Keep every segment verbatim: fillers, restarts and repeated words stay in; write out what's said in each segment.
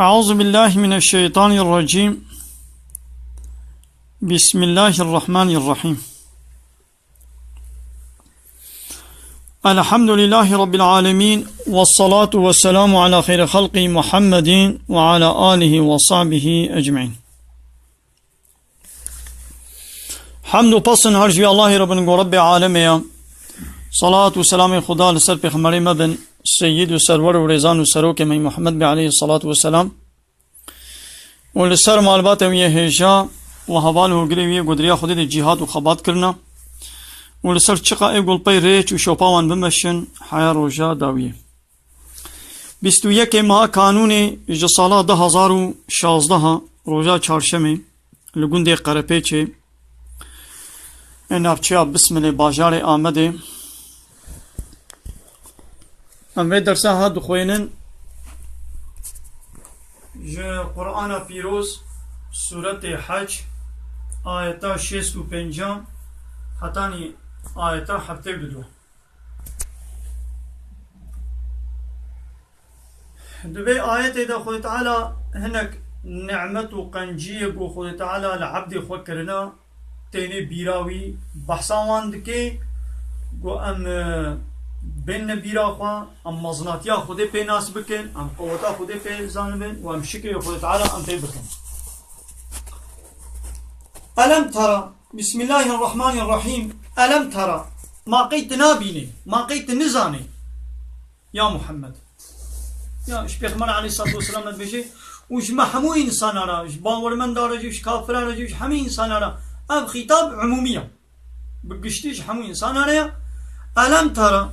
أعوذ بالله من الشيطان الرجيم. بسم الله الرحمن الرحيم. الحمد لله رب العالمين، والصلاة والسلام على خير خلقه محمد وعلى آله وصحبه أجمعين. Hemd û pesn her ji wî Allahê re bin ku Rebbê alemê ye. Salat û selamê Xuda li ser Pêxemberê me bin, Seyyid û Serwer û Rêzan û Serokê me Muhammed be aleyhî salatu ve selam. Û li ser malbatê wî yê hêja û heval û hûrgirê wî yê ku di riya Xwedê de cîhad û xebat kirine. Û li ser çiqa ê ku li pey rêç û şopa wan bimeşin, heya roja dawiyê. Bîst û yekê meha Kanûnê ji sala du hezar û şazdeh, roja çarşemê, li gundê Qerepêçê, ê navçeya Bismilê, bajarê Amedê. Em vê dersa ha dixwînin ji Qur'ana Pîroz, Sûretê Hec, ayeta şêst û pênc hetanî ayeta heftê û du. Di vê ayetê de Xwedê Teala hinek nimet û qenciyê ku Xwedê Teala li ebdê xwe kirine, tênê bîra wî, behsa wan dike ku em, e, bênine bîra xwe, em mezinatiya Xwedê pê nas bikin, em qeweta Xwedê pê zanibin û em şikrê Xwedê Teala em pê bikin. Elem tera, Bismillahirrahmanirrahîm, elem tera, ma qey tu nabînî, ma qey tu nizanî, ya Muhammed. Ya, ji Pêxember aleyhissalatu vesselam re dibêje, û ji me hemû însana re, ji bawermenda re jî, ji kafira re jî, ji hemî însana re, ev xîtab umûmî ye. Bi giştî ji hemû însana re ye. Elem tera,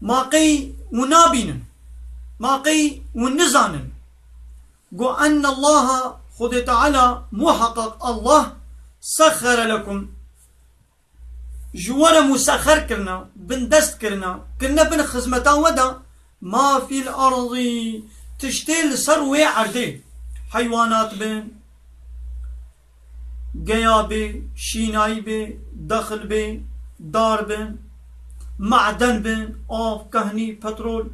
ma qey hûn nabînin, ma qey hûn nizanin. Go ennallaha, Xwedê Teala, muheqeq Allah, sexxere lekum, ji we re musexxer kirine, bindest kirine, kirine bin xizmeta we de, ma fîl erdî, tiştê li ser wê erdê, heywanat bin, geya bê, şînayî bê, dexil bê, dar bin, maden bin, av, kehnî, petrol,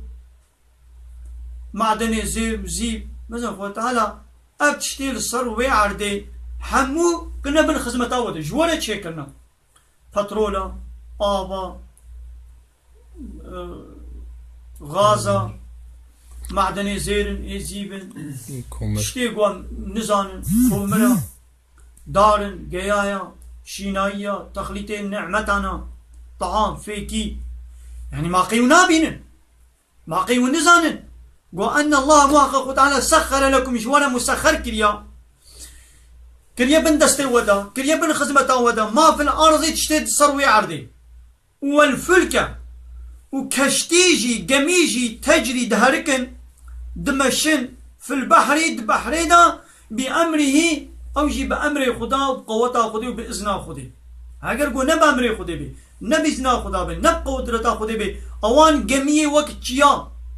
madenê zêr û zîv, mezin Xwedê Teala ev tiştê li ser wê erdê hemû kirine bin xizmeta we de, ji we re çêkirine. Petrola, ava, e, gaza, madenê zêr in, ê zîv in, Komir. Tiştê ku em nizanin, komira, dar in, geyaya, şînayiya, texlîtê nimetana, taam, fêkî. Yanî ma qey hûn nabînin. Ma qey hûn nizanin. Go ennallaha, muheqeq Xwedê Teala, sexxere lekum, ji we re musexxer kiriya. Kiriye bin destê we de, kiriye bin xizmeta we de. Ma fil erdî, tiştê di ser wê erdê. Wel fulke, û keştî jî, gemî jî, tecrî, diherikin, dimeşin, fil behrî, di behrê de, bi emrihî, ew jî bi emrê Xuda û bi qeweta Xwedê û bi izna Xwedê. Heger ku ne bi emrê Xwedê bê, ne bi izna Xuda bê, ne bi qudreta Xwedê bê, ewan gemiyê wek çiya,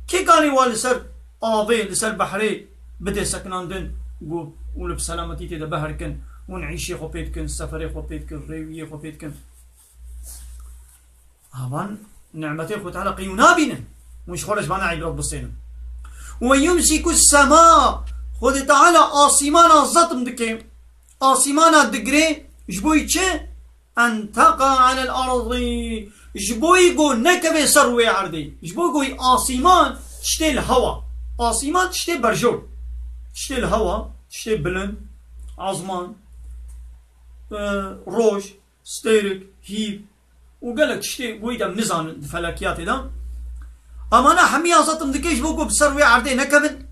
kê kanê wa li ser avê, li ser behrê bidê sekinandin, ku û li bi selametî tê de beher kin, hûn îşê xwe pê dikin, seferê xwe pê dikin, rêwiyê xwe pê dikin. Avan nimetê Xwedê Teala qey hûn nabînin. Hûn ji xwe re ji vana îbret bistênin. Ve yumsiku sema, Xwedê Teala asîmana zetm dike. Asîmana digre, ji bo yî çi? En teqa alel erdî. Ji bo yî ku nekeve ser wê erdê. Ji bo ku asîman tiştê li hewa. Asîman tiştê berjor. Tiştê li hewa, tiştê bilind, ezman, e, roj, stêrik, hîv û gelek tiştê wî de em nizanin di felakiyatê de. Amana hemiya zetm dike ji bo ku bi ser wê erdê nekevin.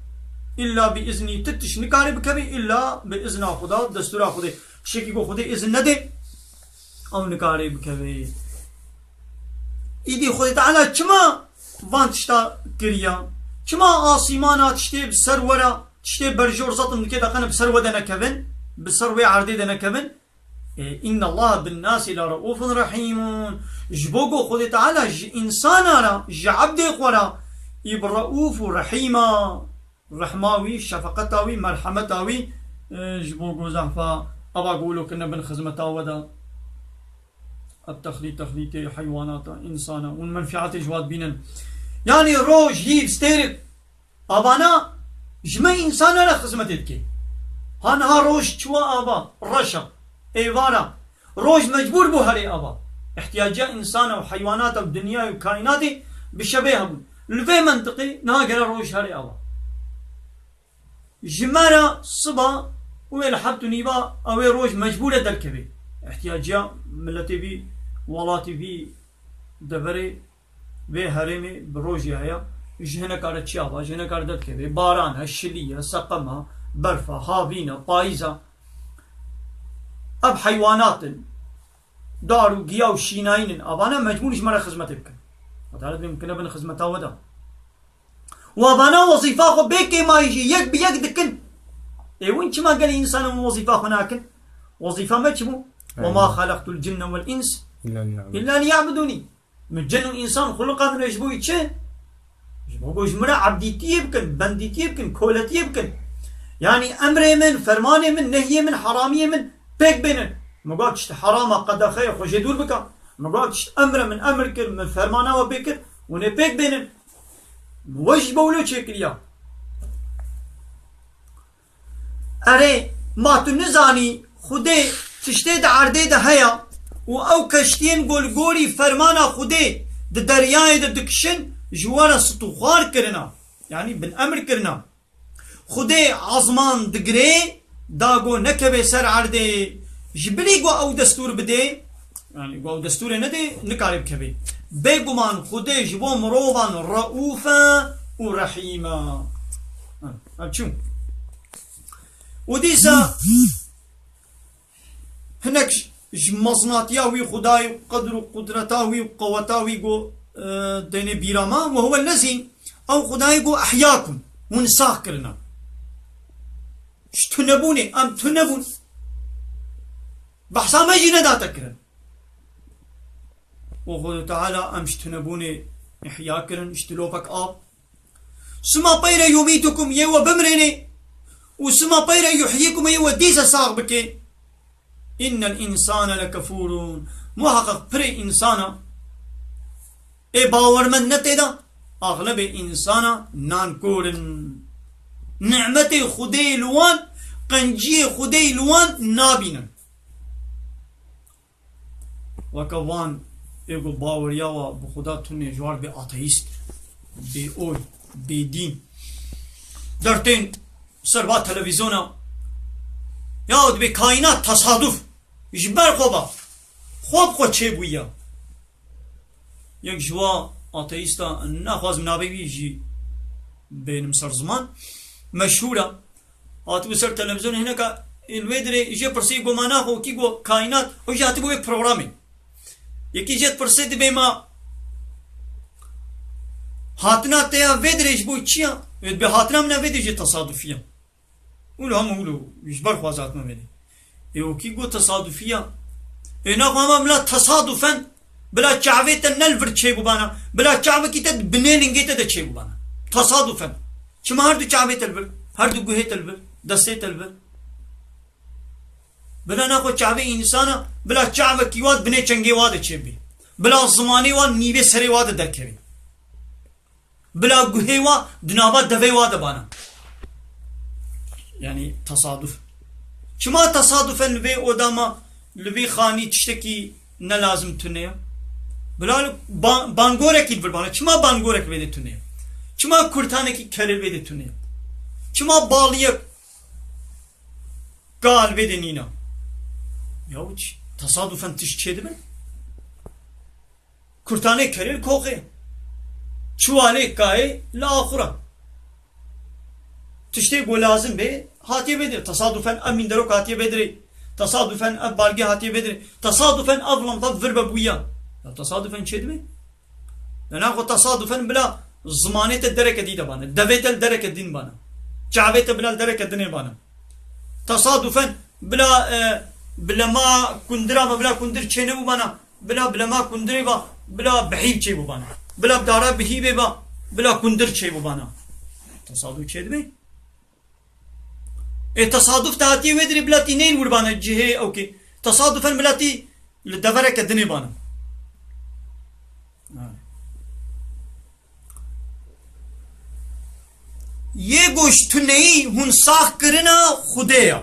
Îlla bi îznî tu tişt nikare bikevî, îlla bi îzna Xuda, destûra Xwedê. Tiştekî ku Xwedê îzin nede, ew nikare bikevê. Îdî Xwedê Teala çima van tişta kiriya? Çima asîmana tiştê bi ser we re, tiştê berjor zetm dike, deqene bi ser we de nekevin, bi ser wê erdê de nekevin? E, innallaha bin nasi la reufun rahîmun. Ji bo ku Xwedê Teala ji însana re, ji ebdê xwe re, î bi reuf û rehîma, rehma wî, şefeqeta wî, merhemeta wî, e, ji bo ku zehfa eva ku wilo kirine bin xizmeta we de. Ev texlît, texlîtê heywanata, însana, hûn menfiatê ji we dibînin. Yanî roj, hîv, stêrik, Avana Ji me însanan re xizmetê dike. Ha niha roj çûwa ava, reşa, êvara. Roj mecbûr bû herê ava. Îhtiyaciya însana û heywanata û dinyayê û kaînatê bi şevê hebûn. Li vê mentiqê niha gere roj herê ava. Ji me re siba û wê li heft û nîva ew ê roj mecbûr e derkeve. Îhtiyaciya miletê vî, welatê vî, deverê vê herêmê bi rojê heye. Ji hineka re çi ava, ji hineka re derdikeve. Baran e, şilî ye, seqem e, berf e, havîn e, payîz e. Ev heywanat in. Dar û giya û şînayîn in. Avana mecbûr ji me re xizmetê bikin. Edalet bê mimkine bin xizmeta we de. Û avana wezîfa xwe bê kêmayî jî yek bi yek dikin. Ê win çima gelê însanan wezîfa xwe nakin? Wezîfa me çi bû? Ve ma Aynen. xalaqtul cinne vel ins İlla liya'budun. illa liya'buduni. Min cin û însan xuliqandine ji bo wî çi? Ji bo ku ji min re ebdîtiyê bikin, bendîtiyê bikin, koletiyê bikin. Yanî emrê min, fermanê min, nehyê min, heramiyê min pêk bênin. Min got tişt herama, qedexeye, xwe jê dûr bike. Min got tişt emre, min emr kir, min fermana we pê kir, hûn ê pêk bênin. Min we jî ji bo wilo çêkiriya. Erê, ma tu nizanî Xwedê tiştê di erdê de heye û ew keştiyên ku li gorî fermana Xwedê di deryayê de dikişin, ji we re sit û xwar kirina, yanî bin emr kirina. Xwedê ezman digirê, da ku nekeve ser erdê, ji bilî ku ew destûr bidê, yanî ku ew destûrê nedê, nikare bikevê. Bêguman Xwedê ji bo mirovan reûf e û rehîm e. Ev çû. Û dîsa hinek ji mezinatiya wî Xwedayê û qedr û qudreta wî û qeweta wî ku, e, dênê bîra me, we huwe lezî, ew Xwedayê ku ehyakum, hûn sax kirine. Ji tunebûnê, em tune bûn. Behsa me jî nedate kirin. Û Xwedê Teala em ji tunebûnê ihya kirin, ji dilopek av. Sima peyre yumîtukum, yê we bimrênê. Û sima peyre yuhyikum, yê we dîse sax bike. Innel însane lekefûrûn. Muheqeq pirê însana ê bawermend ne tê de, axlebê însana nankor in. Nimetê Xwedê li wan, qenciyê Xwedê li wan nabînin. Weke van ê ku baweriya wa bi Xuda tune, ji wan bê ateîst, bê oy, bê dîn. Dertên ser va televîzyona, ya dibê kaînat tesaduf, ji ber xwe ba, xwe bi xwe çêbûye. Yek ji wa ateîsta, naxwazim navê wî jî bênim ser ziman, meşhûr e. Hatibû ser televîzyonê hineka, ê li wê dirê jê pirsî, got, ma naxwe wekî got kaînat, ew jî hatibû wê programê. Yekî jê dipirsê, dibê ma hatina te ya vê dirê ji bo çi ya? Wê dibê hatina min ya vê dirê jê tesadufî ya. Wilo hema wilo ji ber xwe ez hatime vê dirê. Ê wekî got tesadufî ya. Ê naxwe hema bila tesadufen, bila çavê te ne li vir çêbûbana, bila çavekî te di binê lingê te de çêbûbana. Tesadufen. Çima her du çavê te li vir, her du guhê te li vir, destê te li vir? Bila naxwe çavê însana, bila çavekî wa di binê çengê wa de çêbî. Bila zimanê wa nîvê serê wa de derkevî. Bila guhê wa di nava devê wa de bana. Yanî tesaduf. Çima tesadufen li vê oda ma, li vê xanî tiştekî ne lazim tune ye? Bila li ba-, bangorekî li vir bana. Çima bangorek vê de tune ye? Çima kurtanekî kerê vê de tune ye? Çima baliyek ka li vê de nîna? Ya wî çi? Tesadufen tişt çêdibe? Kurtanê kerê li koxê. Çiwalê kayê li axura. Tiştê ku lazim bê, hatiye vê dirê. Tesadufen ev minderok hatiye vê dirê. Tesadufen ev balgê hatiye vê dirê. Tesadufen ev lampa vir ve bûya. Ya tesadufen çêdibe? Ya naxwe tesadufen bila zimanê te dereke dî de bane. Devê te li dereke din bane. Çavê te bila li dereke dinê bane. Tesadufen bila, e, bila ma kundira me, bila kundir çê nebûbana, bila, bila ma kundirê ba, bila bihîv çê bûbana. Bila dara bihîvê ba, bila kundir çê bûbana. Tesaduf çê dibe? Ê tesaduf te hatiye wê dirê bila tî neyl wirbana cihê ew kê. Tesadufen bila tî li devereke dinê bana. Ha. Yê ku ji tuneyî hûn sax kirine Xwedê ye.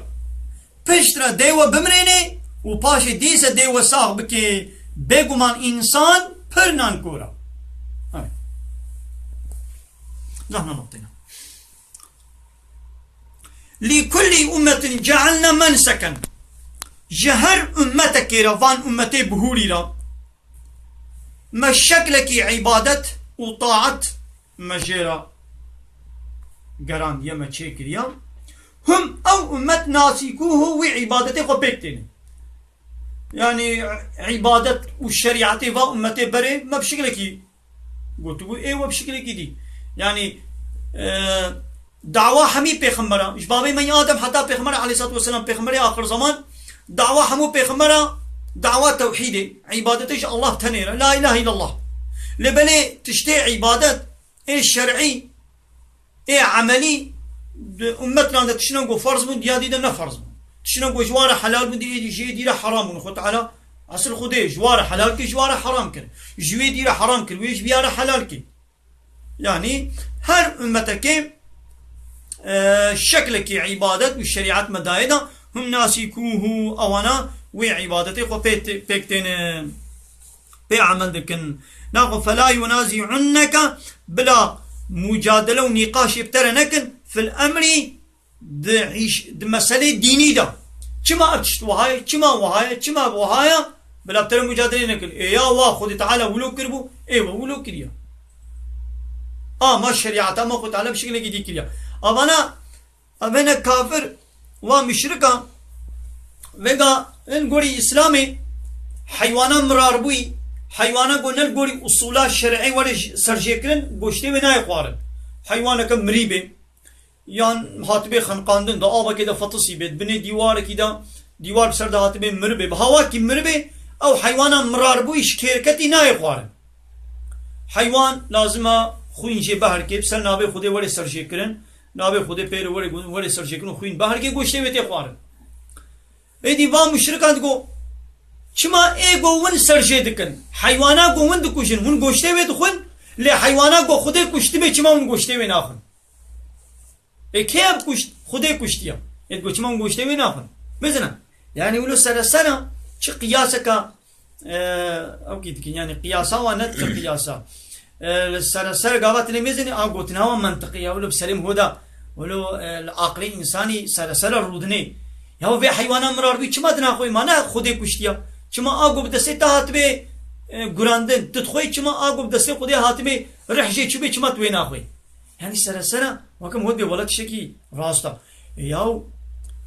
Piştre dê we bimrêne û paşê dîse dê we sax bike. Bêguman însan pir nankor e. Evet. Zehna notêne. Li kulli ummetin cealne menseken. Ji her ummetekê re, van ummetê bihûrî re, me şeklekî îbadet û taet me jê re gerandiye, me çêkiriye. Him ew ummet nasîkuhu wî îbadetê xwe pêk têne. Yani îbadet û şerîetê va ummetê berê me bi şeklekî gotibû, ê we bi şeklekî dî. Yani, e, dawa hemî pêxembera, ji babê me yê Adem heta pêxember aleyhissalatu vesselam, pêxemberê axir zaman, dawa hemû pêxembera, dawa tewhîdê, îbadetê ji Allah tenê re, la ilahe illallah. Lê belê tiştê îbadet, ê şer'î, ê emelî, di ummetran de tiştine ku ferz bûn, diya dî de ne ferz bûn. Tiştine ku ji wan re helal bûn, dî jê dî re heram bûn. Xwe Teala esil Xwedê ji wan re helal kir, ji wan re heram kir. Ji wê dî re heram kir, wê ji viya re helal kir. Yani her ummetekê, e, şeklekî îbadet û şerîet me dayê de, hum nasîkûhû, ewana wê îbadetê xwe pê-, pêk têne, pê emel dikin. Naxwe, felâ yunazî'unneke, bila mucadele û nîqaşê bi te re nekin, fil emrî, di îş, di meselê dînî de. Çima ev tişt wiha ye? Çima wiha ye? Çima wiha ye? Bila bi te re mucadelê nekin. Ê ya wa Xwedê Teala wilo kiribû, ê we wilo kiriye. Ama şerîeta me Xwedê Teala bi şeklekî dî kiriye. Avana, evene kafir, wa muşrika, vega in gorî Îslamê, heywana mirarbûyî, heywana ku ne li gorî usûla şer'ê were j-, serjêkirin, goştê wê nayê xwarin. Heywaneke mirî bê, yan hatibê xeniqandin, di avekê de fetisî bê, di binê dîwarekî de, dîwar bi ser de hatibê miribê, bi hawakî miribê, ew heywana mirarbûyî ji kêrketî nayê xwarin. Heywan lazim e xwîn jê beherkê, bi ser navê Xwedê were serjêkirin, navê Xwedê pê re were gu-, were serjêkirin û xwîn beherkê, goştê wê tê xwarin. Êdî van muşrikan digo, çima ê go win serjê dikin? Heywana go win dikujin, win goştê wê dixwin, lê heywana go Xwedê kuştibê, çima win goştê wê naxwin? Ê kê ev kuşt? Xwedê kuştiye. Ê digo çima hûn goştê wê naxwin? Bizine. Yani wilo seresera çi qiyaseka, e, ew kî dikin, yani qiyasa wa ne dikin qiyasa. E, li sereser gava tinê mêzini a gotina wa mentiqî ya, wilo bi serê min hoda, wilo, e, li aqlê insanî seresera rûdinê. Ya vê heywana mirar bî çima dinaxwê ma ne Xwedê kuştiya? Çima a go bi destê te hatibê, e, gurandin? Tu dixwê çima a go bi destê Xwedê hatibê rih jê çûbê çima tu wê naxwê? Yani seresera weke min got bê wela tiştekî rast e. E yaw,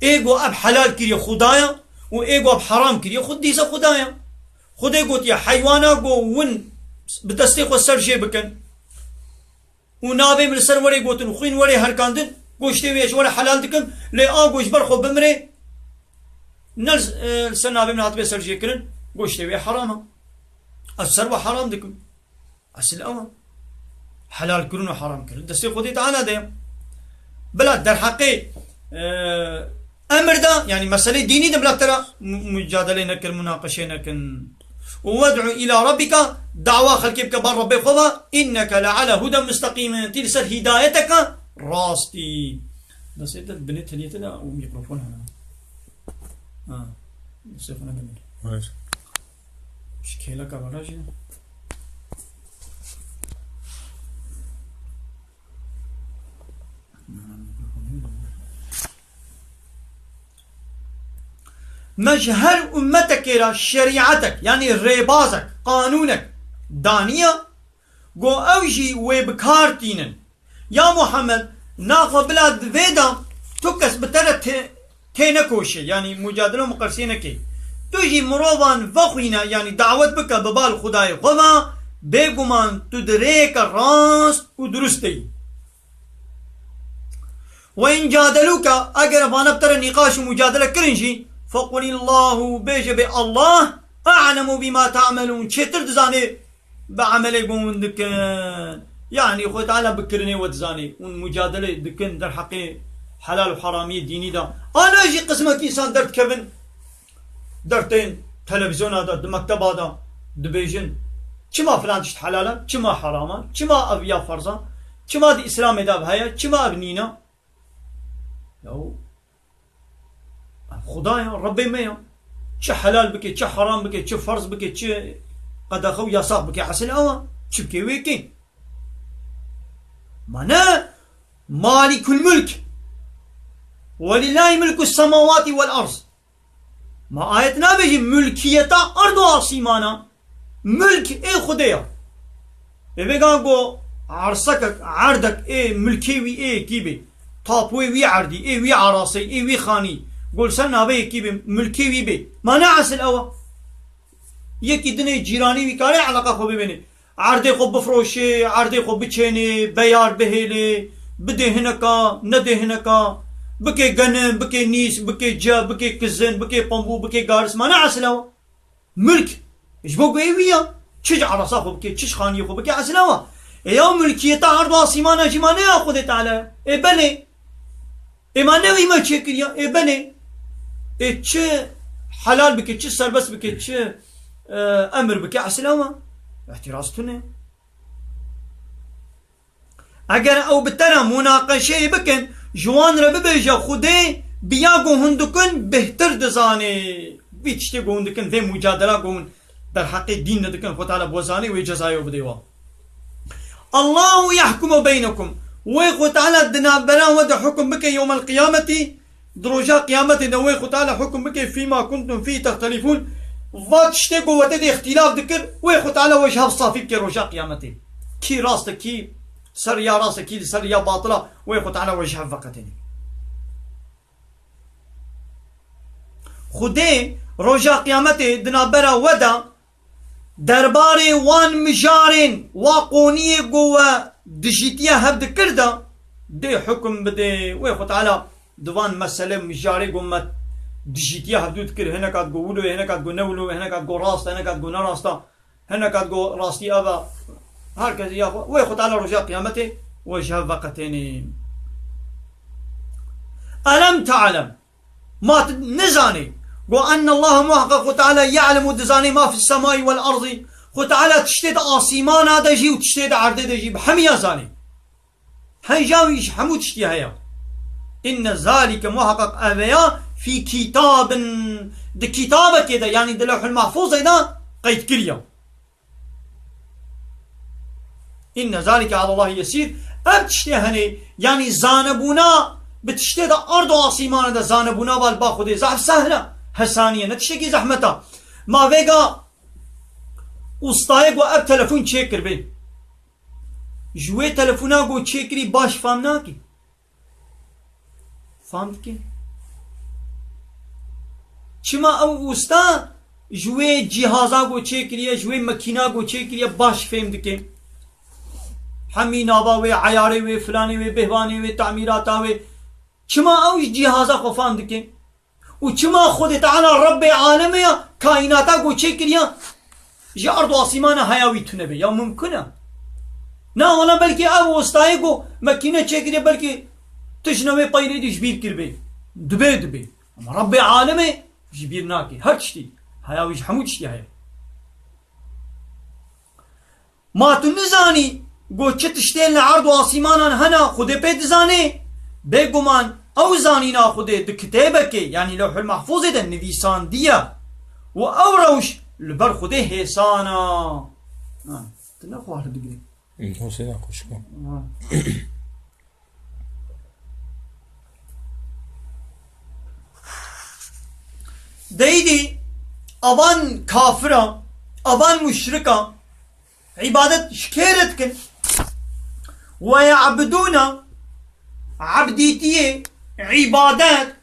ê go ev helal kiriye Xwedaya û ê go ev heram kiriye xwe dîse Xwedaya. Xwedê gotiye heywana go win bi destê xwe ser jê bikin û navê min li ser werê gotin û xwîn werê herkandin, goştê wê ji we re helal dikim, lê a go ji ber xwe bimire, ne li, e, li ser navê min hatibe ser jê kirin, goştê wê heram e. Ez ser we heram dikim. Esil ew e. Helal kirin û heram kirin destê Xwedê Teala de ye. Bila derheqê, e, emir de, yani meselê dînî de bila te re mu-, mucadelê nekin, munaqeşê nekin. Û wed'u îlâ rabbika, dawa xelkê bike bar Rebbê xwe ve, inneke le ala huden musteqîm, tî li ser hîdayeteke rastî. Destê te binê teniyê te de û mîkrofon hene. Ha. Destê xwe nedemir. Wayr. Ji kêleka bala jî. Me ji her ummetekê re şerîetek, yanî rêbazek, qanûnek daniye, go ew jî wê bi kar tînin. Ya Muhammed, naxwe bila di vê de tu kes bi te re tê-, tênekoşe, yanî mucadele û miqersiyê neke. Tu jî mirovan vexwîne, yanî dawet bike bi bal Xwedayê xwe ve, bêguman tu di rêyeke rast û durust de yî. Ve in cadelûke, eger vana bi te re nîqaş û mucadele kirin jî, fequlillahu, bêje bê Allah, a'lemu bîma ta'melûn, çêtir dizanê bi emelê ku hûn dikin. Yanî Xwedê Teala bi kirinê we dizanê. Hûn mucadele dikin derheqê helal û heramiyê dînî de. Ana jî qismek însan derdikevin dertên televîzyona de, di mekteba de dibêjin, çima filan tişt helal e, çima heram e, çima ev ya ferz e? Çima di Îslamê de ev heye? Çima ev nîne? Ya, ev Xuda ya, Rebbê me ya. Çi helal bike, çi haram bike, çi ferz bike, çi qedexe û yasax bike, esil ew e. Çi bike wê kê. Ma ne Malikul Mulk. Welillahî mulkus semawatî vel erd. Ma ayet nabêjî mulkiyeta erd û asîmana. Mulk ê Xwedê ya. Ê vêga go ersekek, erdek ê mulkê wî ê yekî bê. Tapuê wî erdî, ê wî arasey, ê wî xanî. Go li ser navê yekî bê, mulkê wî bê. Ma ne esil ew e? Yekî dinê cîranî wî kare eleqa xwe bibêne. Erdê xwe bifroşê, erdê xwe biçênê, beyar bihêlê, bidê hineka, nedê hineka, bike genim, bike nîs, bike ce, bike kizin, bike pembû, bike garis, ma ne esil ew e? Mulk, ji bo ku ê wî ya, çi ji arasa xwe bike, çi ji xaniyê xwe bike, esil ew e. Ê ya mulkiyeta erd û asîmana jî ma ne ya Xwedê Teala ye? Ê belê. Ê ma ne wî me çêkiriya? Ê belê. Ê çi helal bike, çi serbest bike, çi, e, emir bike, esil ew e. Îhtîraz tune. Eger ew bi te re munaqeşeyê bikin, ji wan re bibêje, Xwedê bi ya ku hûn dikin bêhtir dizane. Vî tiştê ku hûn dikin, vê mucadela ku hûn derheqê dîn de dikin, Xwedê Teala bi we zanê, wê cezayê we bidê we. Allahu yahkumu beynekum. Wê Xwedê Teala di navbera we de hukum bike yewmel qiyametî, di roja qiyametê de wê Xwedê Teala hukum bike fîma kuntum fîhî tehtelîfûn. Va tiştê ku we tê de îxtîlaf dikir, wê Xwedê Teala we ji hev safî bike roja qiyametê. Kî rast e, kî ser ya rast e, kî li ser ya batil e, wê Xwedê Teala we ji hev veqetêne. Xwedê roja qiyametê di navbera we de derbarê wan mijarên, wa qoniyê ku we dijîtiya hev dikir de, dê hukum bidê. Wê Xwe Teala di van mesele mijarê ku me dijîtiya hevdû dikir, hinekat ku wilo ye, hinekat ku ne wilo ye, hinekat ku rast e, hinekat ku ne rast e, hinekat ku rastî ev e. Her kes ya xwe, wê Xwe Teala roja qiyametê we ji hev veqetênê. Elem te'lem. Ma tu nizanî. Go, enne Allah, muheqeq Xwe Teala, ye'lemu, dizanî, ma fis semai vel erdî. Xwe Teala tiştê di asîmana de jî û tiştê di erdê de jî bi hemiya zanî. Hêja wî ji hemû tiştî heye. Inne zalike, muheqeq eveya, fî kitabin, di kitabekê de, yanî di Lewhul Mahfuzê de qeyd kiriye. Inne zalike alallahi yesîr. Ev tiştê henê, yanî zanebûna bi tiştê de erd û asîmana de zanebûna val ba Xwedê zehf sehla. Hesaniye, ne tiştekî zehmeta. Ma vêga ustayê ku ev telefon çêkiribê, ji wê telefona ku çêkirî baş fam nakî? Fam dike. Çima ew usta ji wê cîhaza ku çêkiriye, ji wê mekîna ku çêkiriye baş fêm dike? Hemî nava wê, eyarê wê, filanê wê, bêhvanê wê, tamîrata wê. Çima ew ji cîhaza xwe fam dike? Û çima Xwedê Teala Rebbê alemê ya, kaînata ku çêkiriya, ji erd û asîmana heya wî tune be? Ya mumkin e? Na, wela belkî ev westayê ku mekîne çêkiriye, belkî tijne wê peyrê dî ji bîr kiribê. Dibe, dibe. Ama Rebbê alemê ji bîr nake. Her tiştî. Heya wî ji hemû tiştî heye. Ma tu nizanî ku çi tiştên li erd û asîmanan hene, Xwedê pê dizanê? Bêguman ew zanîna Xwedê di kitêbekê, yanî Lewhul Mahfuzê de nivîsandiye û ew rewş li ber Xwedê hêsan e. Ha, tu ne xwe li digirî. Huseyna xweşik e. Ha. Deydî avan kafira, avan muşrika îbadet ji kê re dikin? Ve ye'budûne, ebdîtiyê, îbadet,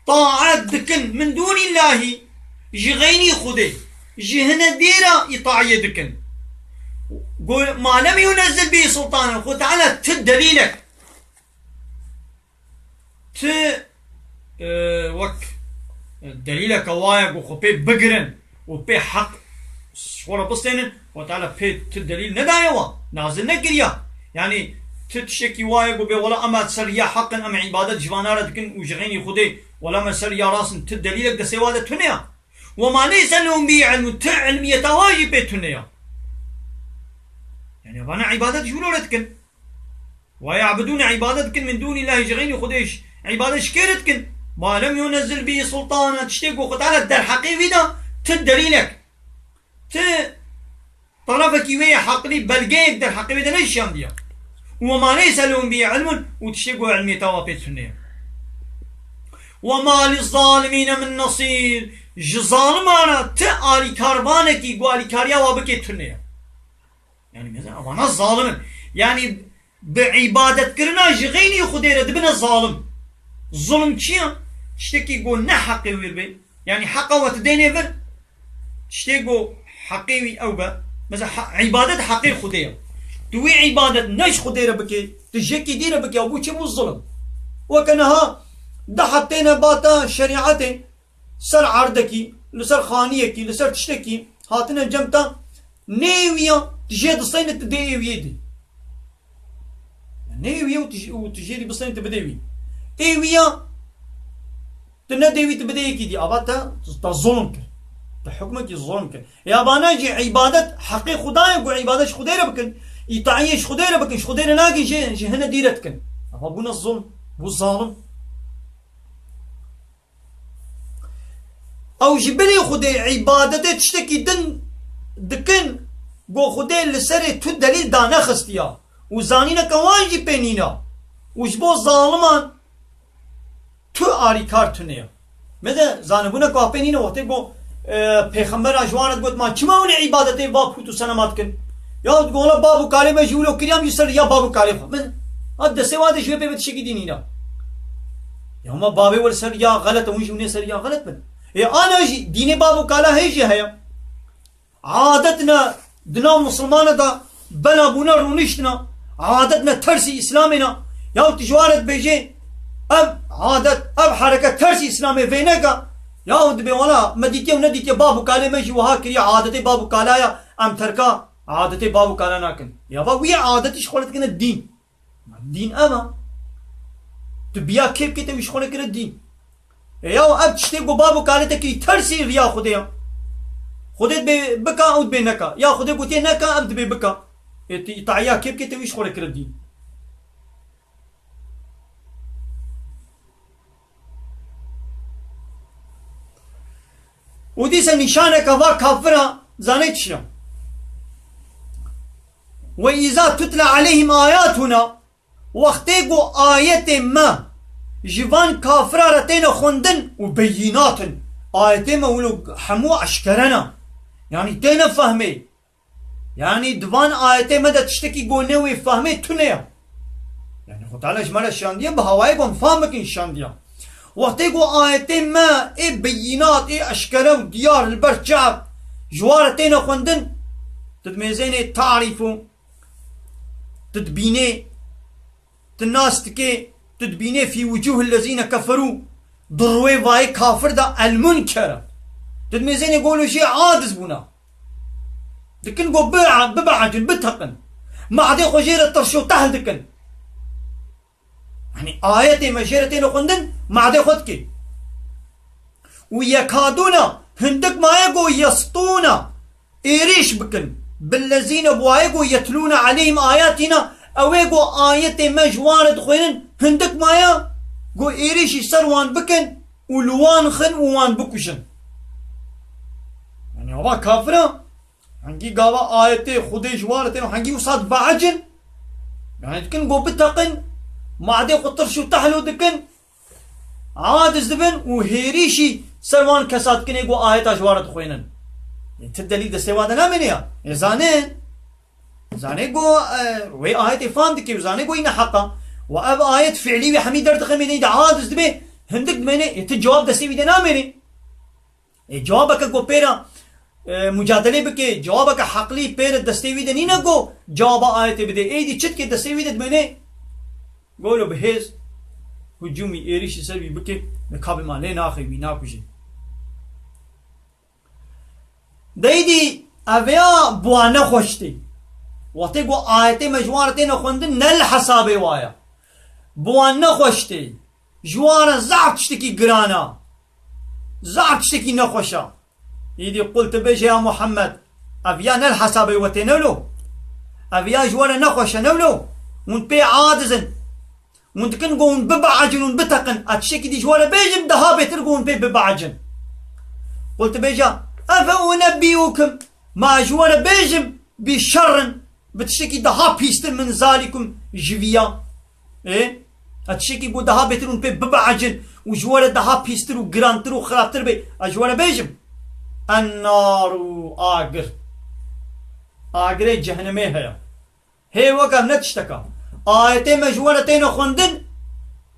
taet dikin min dûnîllahî, ji xeynî Xwedê, ji hine dêra îtaiyê dikin. Go, ma lem yunezzil bî sultanen, Xwe Teala ti delîlek, ti, e, wek delîleke waye ku xwe pê bigirin û pê heq ji xwe re bistênin, Xwe Teala pê ti delîl nedaye wa, nazil nekiriya. Yanî ti tiştekî waye ku bê wela em ser ya heq in, em îbadet ji vana re dikin û ji xeynî Xwedê, wela me ser ya rast in, ti delîlek destê wa de tune ya. Ve ma leyse lehum bî ilmun, ti ilmiyeta wa jî pê tune ya. Yanî vana îbadet ji wilo re dikin. Ve ya'budûne, îbadet dikin, min dûnîllahî, ji xeynî Xwedê îbadet ji kê re dikin? Ma lem yunezzil bihî sultana, tiştê ku Xwe Teala derheqê wî de ti delîlek, ti tarafekî wê yê heqlî, belgeyek derheqê wê de neşiyandiye. Û ve ma leyse lehum bihî ilmun, û tiştê ku ilmê te wa pê tune ye. Ve ma lizzalimîne min nesîr, ji zaliman re ti alîkarvanekî ku alîkariya wa bike tune ye. Yani mesela, vana zalim in. Yani bi îbadetkirina ji xeynî Xwedê re dibine zalim. Zulm çi ye? Tiştekî ku ne heqê wî be. Yani heqa we tu dênê vir. Tiştê ku heqê wî ew be. Mesela ha-, îbadet heqê Xwedê ye. Tu wî îbadet ne ji Xwedê re bike, tu jekî dî re bike, ew bû çi bû? Zulm. Weke niha deh heb têne bata şerîetê, ser erdekî, li ser xaniyekî, li ser tiştekî hatine cem te, nêwiya, tu jê diseyne, tu dê êwiyê dî. Nêwiya û tu jê, û tu jê dî biseyne, tu bidê wî. Êwiya, tu nedê wî, tu bidê yekî dî. Ava te, te zulm kir. Te hukmekî zulm kir. Ya bana jî îbadet heqê Xuda ye, ku îbadet ji Xwedê re bikin. Îtaiyê ji Xwedê re bikin. Ji Xwedê re nakin, jê, ji hine dî re dikin. Ava bûne zulm. Bû zalim. Ew ji bilî Xwedê îbadetê tiştekî din dikin, ku Xwedê li serê tu delîl danexistiya û zanîneke wan jî pê nîne û ji bo zaliman tu alîkar tune ye. Me de zanibûnek wa pê nîne wextê ku, e, pêxembera ji wan re digot, ma çima hûn ê îbadetê va pût û senema dikin? Ya digo, wela bab û kalê me jî wilo kiriya, em jî ser riya bab û kalê xwe. Min, ha destê wan de ji wê pê ve tiştekî dî nîne. Ya ma bavê we li ser riya xelet e, hûn jî hûn ê ser riya xelet bin. Ê ana jî dînê bab û kala hê jî heye. Adet ne di nav misilmane de bela bûne rûniştine. Adet ne tersî Îslamê ne. Yahu tu ji wan re dibêjê, ev adet, ev hereket tersî Îslamê vê neke. Yahu dibê wela me dîtiye û nedîtiye, bab û kalê me jî wiha kiriye, adetê bab û kala ye, em terka adetê bab û kala nakin. Ya va wî adetî ji xwe re dikine dîn. Dîn ev e. Tu biya kê bikê te wî ji xwe re kire dîn. E ya ev tiştê ku bab û kalê te kirî tersî riya Xwedê ya. Xwedê dibê bika, ew dibê neka. Ya Xwedê gotiye neka, ev dibê bika. Ê tu îtaiya kê bikê te wî ji xwe re kire dîn. Û dîsa nîşaneke va kafira zanê çi ye? Ve îza tutle aleyhim ayatuna, wextê ku ayetê me ji van kafira re têne xwendin û beyînatin. Ayetê me wilo hemû eşkere ne. Yanî têne fehmê. Yanî di van ayetê me de tiştekî ku ne wê fehmê tune ye. Yanî Xwe Teala ji me re şandiye, bi hawayê ku em fam bikin şandiye. Wextê ku ayetê me ê beyînat, ê eşkere û diyar li ber çav ji wan re têne xwendin, tu dimêzênê tarîf û tu dibînê, tu nas dikê, tu dibînê fî wucûhil lezîne keferû, di rûyê vayê kafir de elmunker e. Tu dimêzênê golo jê aciz bûna. Dikin go bi-, bibeecin, biteqin. Madê xwe jê re tirş û tehl dikin. Yanî ayetê me jê re têne xwendin, madê xwe dikê. Û yekadûna, hindik maye go yestûna, êrîş bikin. Billezîne, bi wayê go yetlûne aleyhim ayatîna, ew ê go ayetê me ji wan re dixwênin, hindik maye go êrîşî ser wan bikin û li wan xin û wan bikujin. Yanî ava kafira, hengî gava ayetê Xwedê ji wan re tên, hengî wisa dibeecin. Yanî dikin go biteqin, madê xwe tirş û tehlo dikin, aciz dibin û hêrîşî ser wan kesa dikin ê ku ayeta ji wan re dixwênin. Ê, ti delîl destê wan de namêne ya. Ê, zanin. Zanê ku, e, wê ayetê fam dike û zanê ku îne heqa. Wa ev ayet fiilî wê hemî derdixe mêneyî de aciz dibe, hindik dimêne, ê, ti cewab destê wî de namêne. Ê, cewabeke ku pê re, e, mucadelê bike, cewabeke heqlî pê re destê wî de nîne ku cewaba ayetê bide. Êdî çi dike destê wî de dimêne? Golo bi hêz hicûmî êrîşî ser wî bike, nikabê ma lê naxe, wî nakuje. Deydî ev ya bi wan nexweş tê. Wextê ku ayetê me ji wan re têne xwendin, ne li hesabê wa ye. Bi wan nexweş tê. Ji wan re zaf tiştekî giran e. Zaf tiştekî nexweş e. Îdî qul tu bêje ya Muhammed, ev ya ne li hesabê we tê ne wilo. Ev ya ji we re nexweş e ne wilo. Hûn pê aciz in. Hûn dikin ku hûn bibecin, hûn biteqin. Ez tiştekî dî ji we re bêjim, daha bêtir ku hûn pê bibecin. Qul tu bêje, efe unebbîukum, ma ez ji we re bêjim, bi şerrin, bi tiştekî daha pîstir min zalikum ji viya. Ê? Ez tiştekî ku daha bêtir hûn pê bibecin û ji we re daha pîstir û girantir û xirabtir bê, ez ji we re bêjim. En-naru, agir. Agirê cehennemê heye. Hê weke ne tişteka. Ayetê me ji we re têne xwendin,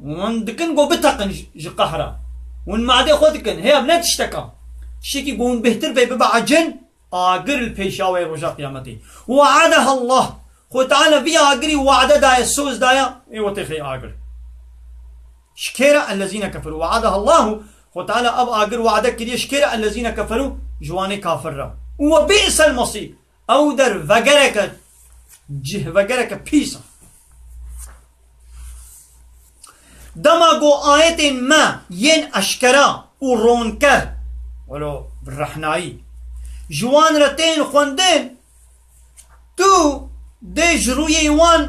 hûn dikin ku biteqin ji, ji qehra. Hûn madê xwe dikin. Hê ev ne tişteka. Tiştekî ku hûn bêhtir bê bibecin, agir li pêşa we roja qiyametê. We'adeha Allah. Xwe Teala vî agirî wade daye, soz daye, ê we têxê agir. Ji kê re? Ellezîne keferû. We'adeha Allahu. Xwe Teala ev agir wade kiriye ji kê re? Ellezîne keferû, ji wanê kafir re. Û we bi'sel mesîr. Ew der vegereke cih, vegereke pîs e. Dema ku ayetên me yên eşkera û ronker, welo bi rehnayî, ji wan re tên xwendin, tu dê ji rûyê wan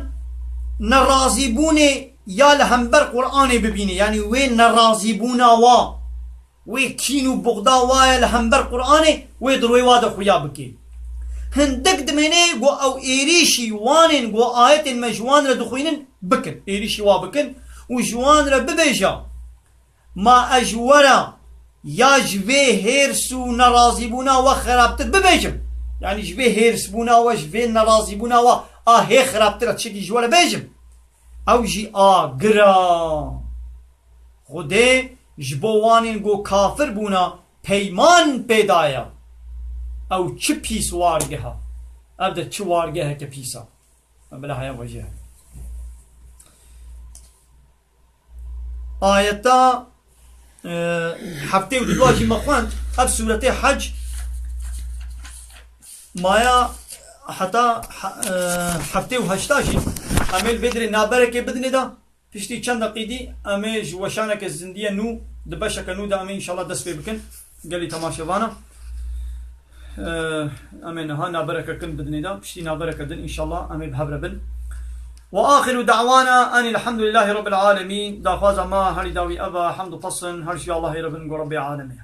nerazîbûnê ya li hember Qur'anê bibînî. Yanî wê nerazîbûna wa, wê kîn û buxda wa ye li hember Qur'anê, wê di rûyê wa de xuya bikê. Hindik dimêne ku ew êrîşî wanên ku ayetên me ji wan re dixwînin bikin. Êrîşî wa bikin û ji wan re bibêje, ma ez ji we re ya ji vê hêrs û nerazîbûna we xerabtir bibêjim. Yanî ji vê hêrsbûna we, ji vê nerazîbûna we a hê xerabtir e tiştekî ji we re bêjim. Ew jî agir e. Xwedê ji bo wanên ku kafir bûna peyman pê daye. Ew çi pîs wargeh e. Ev de çi wargeheke pîs e. Bila heya xwe jî heye. Ayeta, e, heftê û dua jî me xwend. Ev sûretê Hec maya heta he-, e, heftê û heşta jî em ê li vê dirê naberekê bidinê de. Piştî çend deqî dî em ê ji weşaneke zindiye nû, di beşeke nû de em ê înşallah dest pê bikin. Gelî temaşevana. Em ê niha nabereke kin bidinê de, piştî nabereke din înşallah em ê bi hev re bin. Ve axiru da'wana enil hamdulillahî rabbil alemîn. Daxwaza ma herî dawî ev e, hemd û pesin her ji Allahê re bin, ku Rebbê alemê.